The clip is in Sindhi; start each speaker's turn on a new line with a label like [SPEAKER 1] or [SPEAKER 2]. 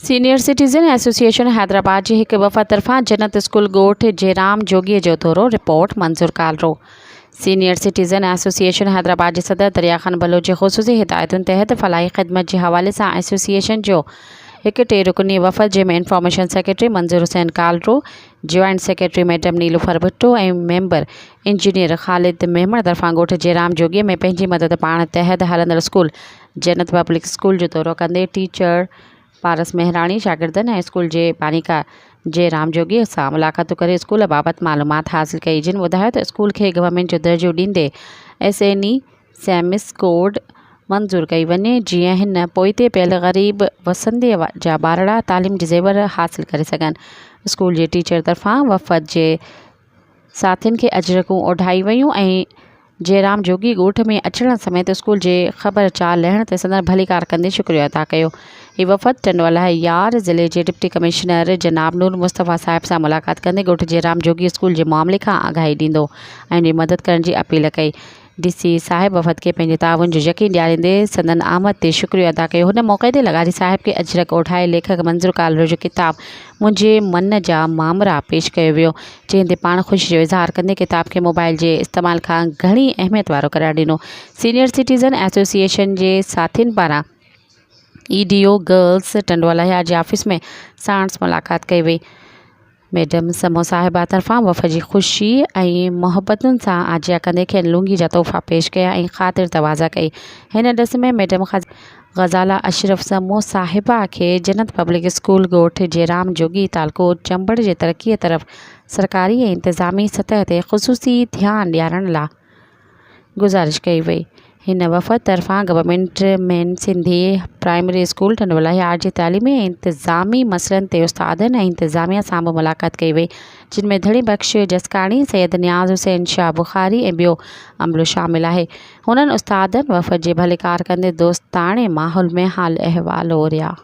[SPEAKER 1] سينيئر سٽيزن ايسوسيئيشن حيدرآباد جي هڪ وفد طرفان جنت اسڪول ڳوٺ جيرام جوڳي جو دورو، report, Manzoor Kalro. Senior citizen association Hyderabad جي صدر دريا خان بلوچ جي خصوصي هدايتن تحت فلاحي خدمت جي حوالي سان ايسوسيئيشن جو هڪ ٽي رڪني وفد جنهن ۾ information secretary Manzoor Hussain Kalro, joint secretary madam Nilofar Bhutto ۽ member engineer Khalid Memon طرفان ڳوٺ جيرام جوڳي ۾ پنهنجي مدد پاڻ تحت هلندڙ اسڪول جنت پبلڪ اسڪول جو دورو ڪندي ٽيچر پارس مهراڻي شاگردن ۽ اسڪول جي بانيڪار جي رام جوڳي سان ملاقاتون ڪري اسڪول بابت معلومات حاصل ڪئي جن ٻڌايو ته اسڪول کي گورنمينٽ جو درجو ڏيندي S N E SEMIS code منظور ڪئي وڃي جيئن هن پوئتي پيل غريب وسندي جا ٻارڙا تعليم جي زيور حاصل ڪري سگهن اسڪول جي ٽيچر طرفان وفد جي ساٿين کي اجرڪون اوڍائي ويون ۽ جيرام جوڳي ڳوٺ ۾ اچڻ سميت اسڪول جي خبر چار لهڻ تي سندن ڀليڪار ڪندي شڪريو ادا ڪيو. هي وفد ٽنڊوالهه يار ضلعي جي ڊپٽي ڪمشنر جناب نور مصطفيٰ صاحب سان ملاقات ڪندي ڳوٺ جيرام جوڳي اسڪول جي معاملي کان آگاهي ڏيندو ۽ ان جي مدد ڪرڻ جي اپيل ڪئي. ڊي سي صاحب وفد کي پنهنجي تعاون جو يقين ڏياريندي سندن آمد تي شڪريو ادا ڪيو. هن موقعي تي لغاري صاحب کي اجرڪ اوڍائي ليکڪ منظور ڪالرو جو ڪتاب منهنجي من جا مامرا پيش ڪيو ويو، جنهن تي پاڻ خوشي جو اظهار ڪندي ڪتاب کي موبائل جي استعمال کان گهڻي اهميت وارو قرار ڏنو. سينيئر سٽيزن ايسوسيئيشن جي ساٿين پاران اي ڊي او گرلس ٽنڊوالهيار جي آفيس ۾ ساڻس ملاقات ڪئي وئي. ميڊم سمو صاحبه طرفان وفد جي خوشي ۽ محبتن سان آجيان ڪندي کين لونگي جا تحفا پيش ڪيا ۽ خاطر تواضع ڪئي. هن ڏس ۾ ميڊم غزاله اشرف سمو صاحبه کي جنت پبلڪ اسڪول ڳوٺ جيرام جوڳي تعلقو چمبڙ جي ترقيء طرف سرڪاري ۽ انتظامي سطح تي خصوصي ڌيان ڏيارڻ لا گذارش ڪئي وئي. هن وفد طرفان government main Sindhi primary school Tando Allahyar جي تعليمي ۽ انتظامي مسئلن تي استادن ۽ انتظاميا سان به ملاقات ڪئي وئي جن ۾ ڌڻي بخش جسڪاڻي، سيد نياز حسين شاهه بخاري ۽ ٻيو عملو شامل آهي. هنن استادن وفد جي ڀليڪار ڪندي دوستاڻي ماحول ۾ حال احوال اوريا.